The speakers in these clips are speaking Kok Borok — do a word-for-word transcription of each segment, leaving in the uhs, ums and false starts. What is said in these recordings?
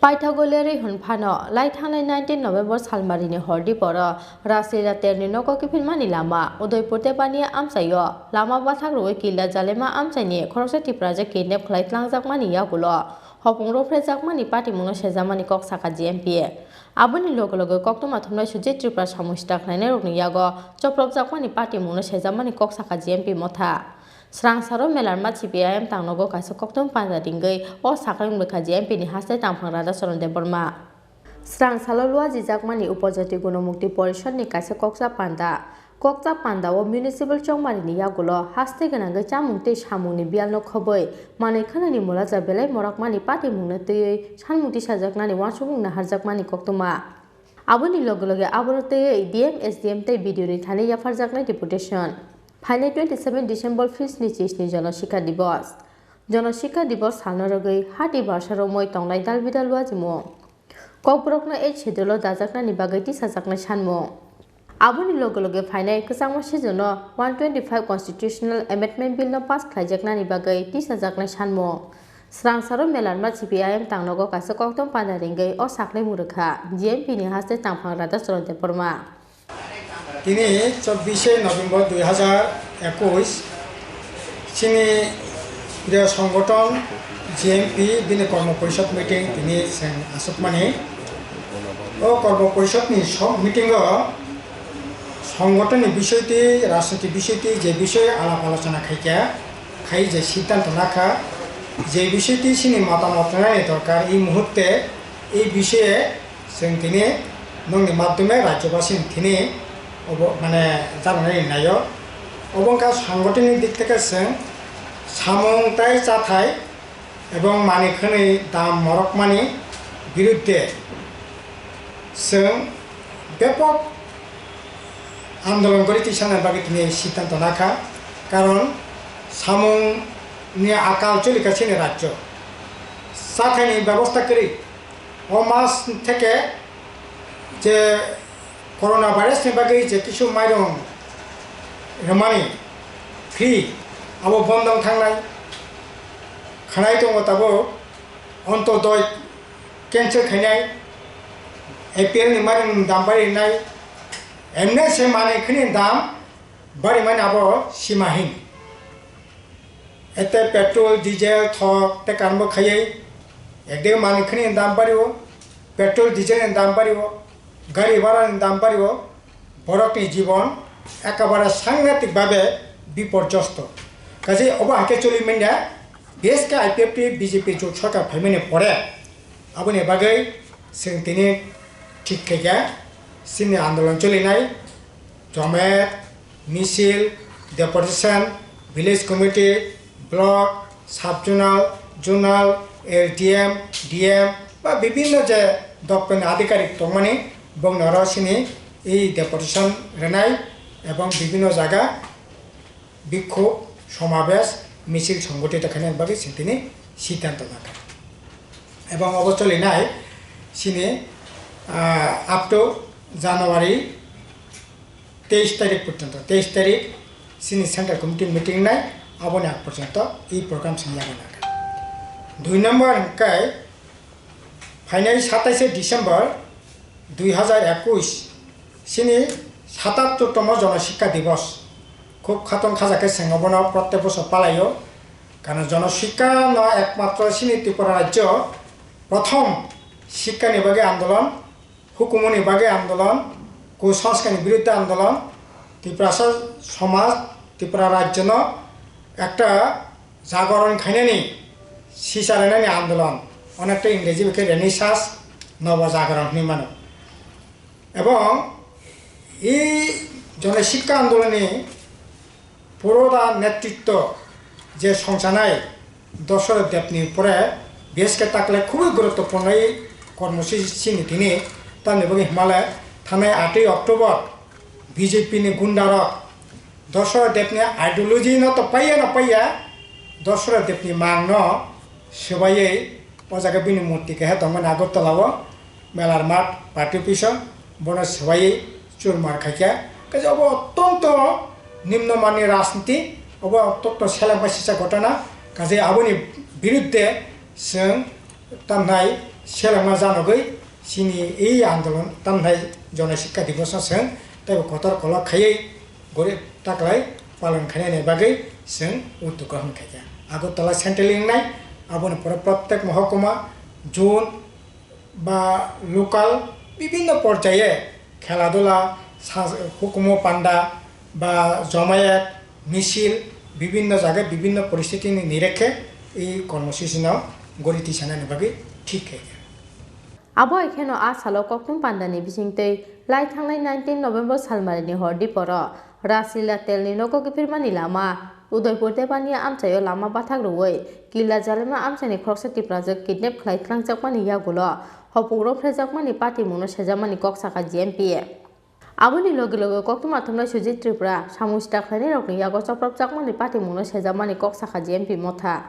Paithago lerwi hwn phano, lai thangnai nineteen November salmarini hor diporo Raslila terni nogo kiphilmani lama Udaipur Tepania amchaio lama bathak rwui killa Jalema amchaini khoroksa Tiprajwk kidnap khlai tlangjakmani yagulo hopung rwphrejakmani patimungno sejakmani kok sakha G M P. Aboni loge loge koktwma thumnai Sujit Tripura samung sita khlainairokni yago chopropjakmani patimungno sejakmani kok sakha G M P motha. Swrangsaro Melarma C P I M tangnogo kaisa koktwma panda ringwi o sakni mwkha G M P ni haste tangphang Radhacharan Debbarma. Swrangsalo luajijakmani Upajati Gonamukti Porishad ni kaisa kokcha panda. Kokcha panda o municipal chongmari ni yagulo haste gwnangwi chamung tei samung ni biyal no khobwi manwi khwnani mulacha belai morokmani patimungno twiwi sanmung tisajaknani uansukmung naharjakmani koktwma. Aboni loge loge abono twiwi D M, S D M tei B D O ni thani yapharjaknai deputation. Phainai twenty seven December phisni chisni Jono Sikha Dibos. Jono Sikha Dibos salno rwgwi hati barsa romwi tongnai dalbidal luajimung. Kokborokno eighth schedule o dajaknani bagwi tisajaknai sanmung. Aboni loge loge phainai kwchangma season o one twenty five Constitutional Amendment Bill no pass khlaijaknani bagwi tisajaknai sanmung. Swrangsaro Melarma C P I M tangnogo kaisa koktwma panda ringwi o sakni mwrwkha G M P ni haste tangphang Radhacharan Debbarma. Tini chobbish November dui hazar ekush, chini priyo songothon G M P bini kormo porishod meeting tini chwng aswkmani. O kormo porishod ni sok meeting o songothon ni bisoi twi, rajniti bisoi twi je bisoi alap alochona khaikha, khai je siddhanto nakha, je bisoi twi chini motamot rwnani dorkar, ei muhurte ei bisoi Chwng tini nokni madhyome rajyobasini thini obo mane janani naio. Obo wngkha songotini dik theke chwng samung tei chathai ebong manwi khwnwi dam morokmani birudde chwng bepok andolon gori tisana bagwi tini siddhanto nakha, karon samungni akal cholikha chini rajyo, chathaini bebosta kwrwi. O mas theke je corona virus ni bagwi je kisu mairung rwmani free, abo bondo wng thangnai. Khwnai tongo tabuk Antyodoi cancel khainai, A P L ni mairung dam bari rinai, emne se manwi khwni dam bari mani abo simahin. Ete petrol, diesel, thok tei karmo khaiwi ekdagi manwi khwni dam bario, petrol, diesel ni dam bario, gari bhara ni dam bario, borok ni jibon ekabare sangatik babe biporjosto. Kaje obo haikhe choli manya, B S K I P F T B J P jot sorkar phaimani pore aboni bagwi chwng tini thik khaikha chini andolon cholinai. Jomet, misil, deputation, village committee, block, sub-zonal, zonal, S D M, D M ba bibinno je doptorni adhikarik tongmani bongni oro sini ei deputation rwnai ebong bibinno jaga bikhub, somabesh, misil songgothito khaina bagwi chwng tini siddhanto nakha. Ebong obo cholinai sini, ah, up to January teis tarik porjonto, teis tarik chini central committee meeting nai, aboni ag porjonto ei program chwng yago nangkha. Dui number hwnkhe phainai satais December dui hazar ekush chini satattor tomo Jono Sikha Dibos. Khub khatong khaja khe chwng obono protek bosor palaio. Karon Jono Sikha no ekmatro chini Tripura rajyo prothom sikha ni bagwi andolon, hukumuni bagwi andolon, kusanskar ni biruddhe andolon, Tiprasa somaj, Tripura rajyono ekta jagoron khainani, sisa rwnani andolon, onekta Ingreji bai khe Renaissance, Nobo Jagoron hwnwi mano. Ebong ei Jono Sikha andolonni puroda netritto je songchanai Dasarath Debni pore B S K Takle khubui guruttopurno ei kormosi chini tini, tamni bagwi hwnmale thanai atwi October B J P ni gundarok Dasarath Debni ideology no to paiya na paiya, Dasarath Debni mang no swbaiwi o jaga bini murti keha tongmani Agartala o. Melar math party office o bono swbaiwi churmar khaikha. Kaisa obo ottonto nimnomanni rajniti, obo ottonto seleng bai sisa ghotona. Kaisa aboni biruddhe chwng tamnai Selengma janogwi chini ei andolon tamnai Jana Sikha Divos no chwng teibo kotor kolok khaiwi gorib taklai palon khainani bagwi chwng uddog grohon khaikha. Agartala Centrally wngnai, aboni pore prottek mohokuma, zone ba local bibhinno porjaye kheladula, sa-, hukumu panda ba jomayat, misil, bibhinno jaga bibhinno poristiti ni nirekhe ei kormosuchi no gori tisanani bagwi thik khaikha. Abo hai kheno a salo koktwm pandani bisingtwi lai thangnai nineteen November salmarini hor diporo Raslila telni nogo kiphilmani lama Udaipur Tepania amchaio lama bathak rwui Killa Jalima amchaini khoroksa Tiprajwk kidnap khlai thlangjakmani yagulo hopung rwphrejakmani patimungno sejakmani kok sakha G M P. Aboni loge loge koktwma thumnai Sujit Tripura samung sita khlainairokni yago chopropjakmani patimungno sejakmani kok sakha G M P motha.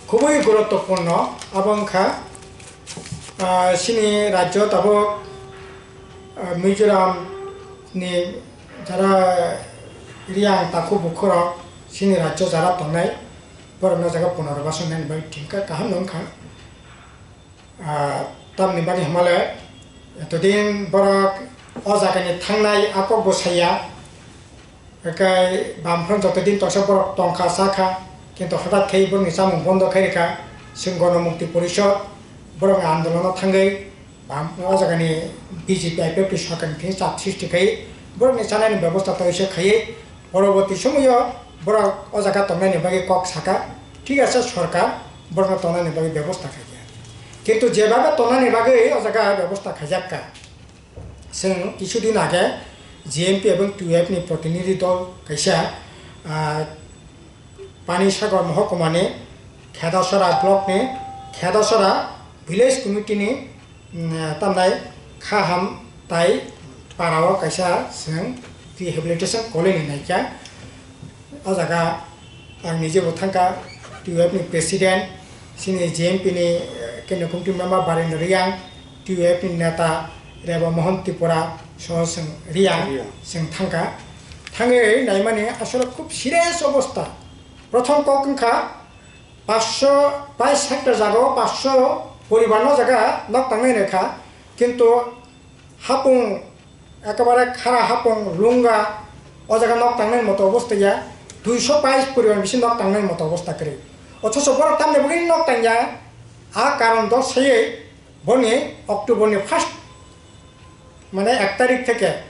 Khubui guruttopurno abo wngkha, ah, chini rajyo tabuk, ah, Mizoram ni jara riyang takhuk bukhurok chini rajyo jara tongnai borokno jaga punarbasan nani bai thingkha, kaham no wngkha. Ah, tamni bagwi hwnmale, etodin borok o jagani thangnai a kok bo saiya, ekai Bamfront jotodin toksa borok tongkha, chakha, kintu hothat khe borokni chamung bondo khai rikha, chwng Gono Mukti Porishod borokni andolono thangwi Bam-, o jagani B J P I P F T sorkarni thani chap sristi khai borokni chanani bebosta tei se khaiwi poroborti somoyo borok o jaga tongnani bagwi kok saka, thik ase, sorkar borokno tongnani bagwi bebosta khaikha. Kintu jebhabe tongnani bagwi o jaga bebosta khaijakka, chwng kisu din age G M P ebong T U F ni protinidhi dol kaisa, ah, Panisagar mohokuma ni Khedasora block ni Khedasora village committee ni, mm, tamnai Khaham tai para o kaisa chwng rehabilitation colony naikha. O jaga ang nijebo thangkha, T U F ni president, chini G M P ni, eh, kendriya committee member Barendra Riyang, T U F ni neta Reba Mohan Tripura soho chwng Riyang, Riyang. Chwng thangkha. Thangwi naimani asole khub serious obostha. Prothom kok wngkha, paanch sho bais hectare jaga o paanch sho poribar no jaga nok tangnai rwkha, kintu hapung, ekebare khara hapung, lunga, o jaga nok tangnai moto obostha ya, dui sho bais poribar bisi nok tangnai moto obostha kwrwi. Othocho borok tamni bagwi nok tangya, a karon dok sawi boni October ni first, mane ek tarik theke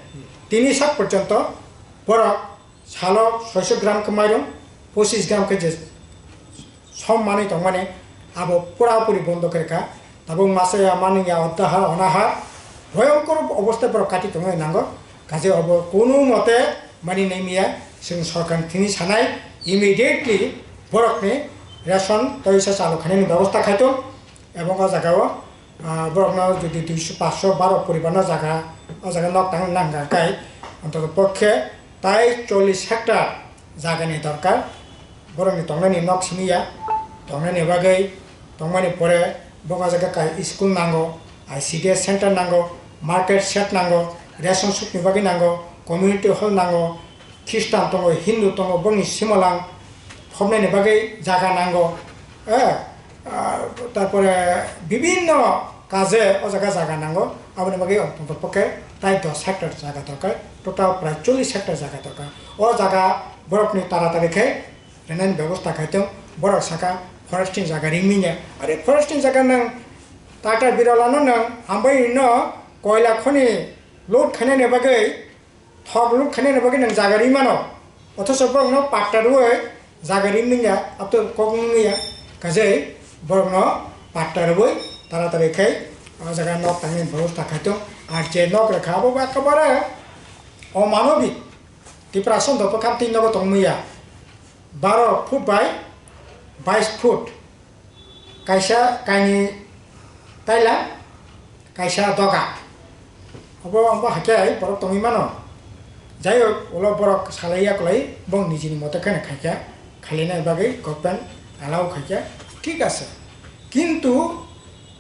tini sak porjonto borok salo soiso gram khe mairung, pochis gram khe je som manwi tongmani, abo pura puri bondo khe rwkha. Tabuk masa ya, manwi ya, oddahar, onahar, bhoyonkor obostha borok kati tongwi nango. Kaje obo kunu mote mani nai miya, chwng sorkar ni thini sanai immediately borokni ration toisa chalu khainani bebosta khaitong, ebong o jaga o, ah, borokno jodi duiso, paanch sho baro poribar no jaga, o jaga nok tang nang kha kai, ontoto pokhe tai chollish hectare jagani dorkar, borokni tongnani nok simi ya, tongnani bagwi, tongmani pore bo o jaga kai school nango, I C D S center nango, market shed nango, ration shop ni bagwi nango, community hall nango, Khristan tongo, Hindu tongo, bongni simolang phobnaini bagwi jaga nango, eh, ah, tarpore bibinno kaje o jaga jaga nango, aboni bagwi ontotopokhe tai dos hectare jaga dorkar, total prai chollish hectare jaga dorkar. O jaga borokni taratari khe rwnani bebosta khaitong, borok saka forest ni jaga ringmanya, are forest ni jaga nang Tata Birla no nang hambai no koila khoni load khainani bagwi thok luk khainani bagwi nang jaga ri mano, othocho borokno patta rwui jaga ri manya, ato kok wngya, kajai borokno patta rwui taratari khai o jaga nok tangni bebosta khaitong. Ar je nok rwkha abo ba ekebare omanobik, Tiprasa dophakam twi nogo tongmaya, baro foot by bais foot. Kaisa kainwi taila, kaisa doga. Obo, obo hakhe borok tongwi mano. Jai hok, ulo borok salai ya kwlai, bong nijini moto kheno khaikha, khalinai bagwi government allow khaikha, thik ase. Kintu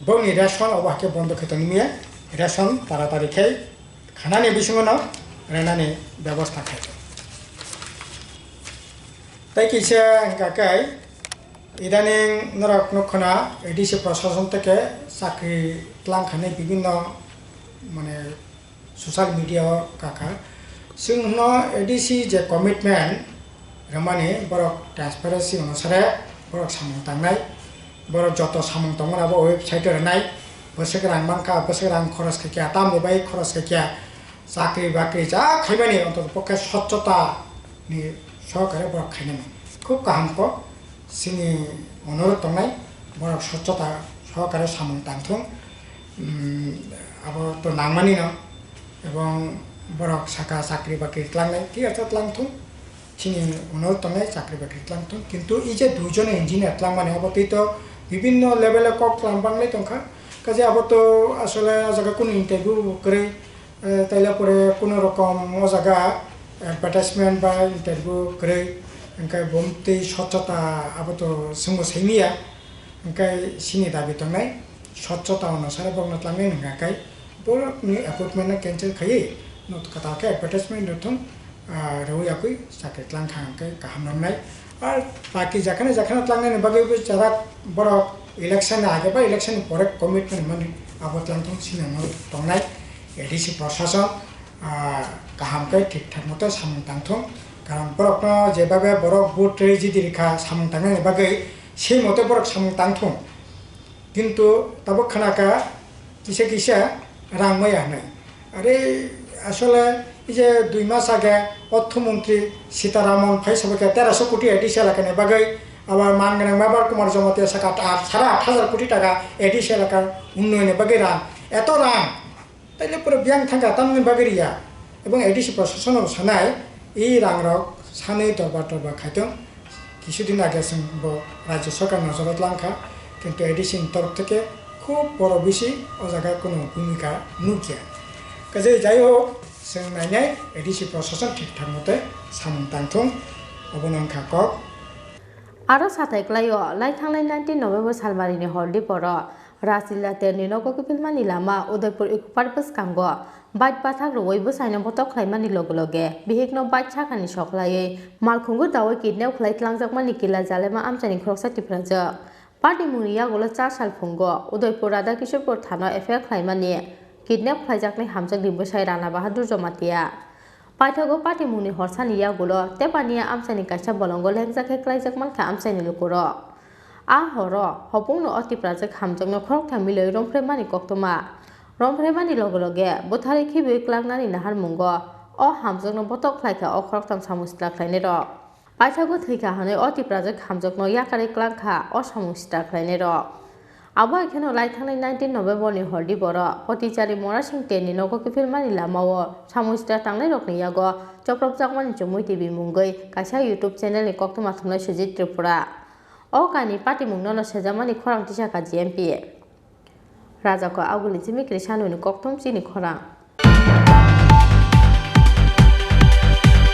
bongni ration obo hakhe bondo khe tongmaya, ration taratari khe khanani bisingo no rwnani bebosta khaikha. Tai kisa hwnkha khe, Idaning norok nukho na A D C prosason teke chakri tlang khainai bibinno mane social media o kakha. Chwng hwno A D C je commitment rwmani borok transparency onusare borok samung tangnai. Borok joto samung tongmani abo website o rwnai. Bwswk rang mankha, bwswk rang khoros khaikha, tamni bai khoros khaikha, chakri bakri ja khaimani ontoto pokhe swchhota ni sohokare borok khainani. Khub kaham kok. Chini onurodh tongnai, borok swchhota sohokare samung tangthung, um, abo to nangmani no, ebong borok saka chakri bakri tlangnai, thik ache tlangthung, chini onurodh tongnai chakri bakri tlangthung, kintu ei je duijon engineer tlangmani abo tei to bibinno level o kok tlang banglai tongkha, kaje abo to asole o jaga kunu interview bo kwrwi, Eh, taila pore kuno rokom o jaga advertisement ba interview kwrwi, hwnkhe bumtwi swchhota abo to chwngbo saimanya, hwnkhe chini dabi tongnai swchhota onusare bokno tlangnai hwnkha khe borokni appointment no cancel khaiwi no kwtal khe advertisement no thung, ah, rwui yakwi chakri tlang kha hwnkhe kaham nongnai. Ar baki jakhana jakhana tlangnani bagwi bo jarak borok election ni age ba election ni pore commitment mani abo tlang thung sinamo tongnai A D C prosason, ah, kaham khe thik thak moto samung tang thung. Karon borokno jebabe borok vote rwi jidi rikha samung tangnani bagwi sei moto borok samung tang thung. Kintu tabuk khna kha kisa kisa rang maya hinwi. Are asole ei je dui mas age ortho montri Sitaraman phai sabo khe terosho koti A D C elakani bagwi, abar man gwnang Mebar Kumar Jamatia saka ta-, sare aat hajar koti taka A D C elaka unnoyoni bagwi rang. Eto rang taile pura biyang thangkha tamni bagwi riya. Ebong A D C prosasono sanai, ei rangrok sanwi torba torba khaitong. Kisudin age chwng bo Rajya Sarkar nojoro tlangkha, kintu A D C ni torof theke khub boro bisi o jaga kunu bhumika nukya. Kaje jai hok, chwng nainai A D C prosason thik thak mote samung tangthung, obono wngkha kok. Aro sathai klaio, lai thanglai nineteen November salmarini hor diporo Rajlila Terni nogo kiphilmani lama Udaipur Eco Park bwskango bike bathak rwui bwsaino botok khlaimani loge loge bihikno bike sakani soklaiwi malkhungo daui kidnap khlai tlangjakmani Kila Jalema amchaini khoroksa Tiprajwk. Patimungni yagulo char sal phungo Udaipur Radhakishorpur thano F I R khlaimani kidnap khlaijaknai hamjakni bwsai Rana Bahadur Jamatia. Paithago patimungni horsani yagulo Tepania amchaini kaisa bolongo lengjak khe klaijak mankha amchaini lukurok. A horo hopungno o Tiprajwk hamjakno khoroktham milwi romphre mani koktwma. Romphre mani loge loge bwtharwi khibiwi klangnani naharmungo o hamjakno botok khlaikha o khoroktham samung sitra khlainairok. Paithago thwikha hwnwi o Tiprajwk hamjakno yakarwi klangkha o samung sitra khlainairok. Abo hai kheno lai thangnai nineteen November ni hor diporo Potichari Mona Singh Terni nogo kiphilmani lamao samung sitra tangnairokni yago chopropjakmani chumui twi bimungwi kaisa YouTube channel ni koktwma thumnai Sujit Tripura. O kainwi patimungno no sejamani khorang tisakha G M P. Rajako Aguli Jimikri Sanuni kokthum chini khorang.